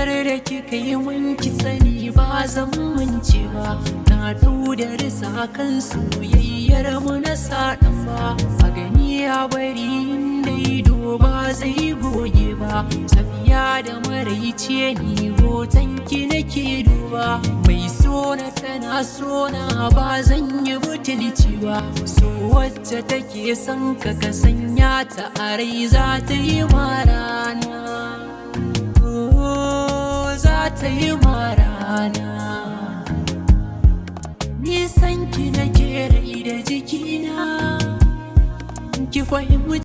Kyautar da kika yi mun, ki sani ba zan mance ba. Na dau da risa kan soyayyar mu na saɗan ba. A gani a bari, inda ido ba zai goge ba. Safiya da maraice ni hoton ki nake duba. Mai sona tana sona, ba zan yi butulci ba. So wacce take son ka, ka sanya ta a rai, za ta yi marana. Oh, za ta yi marana. Nisan ki nake rai da jikina, ki fahimci.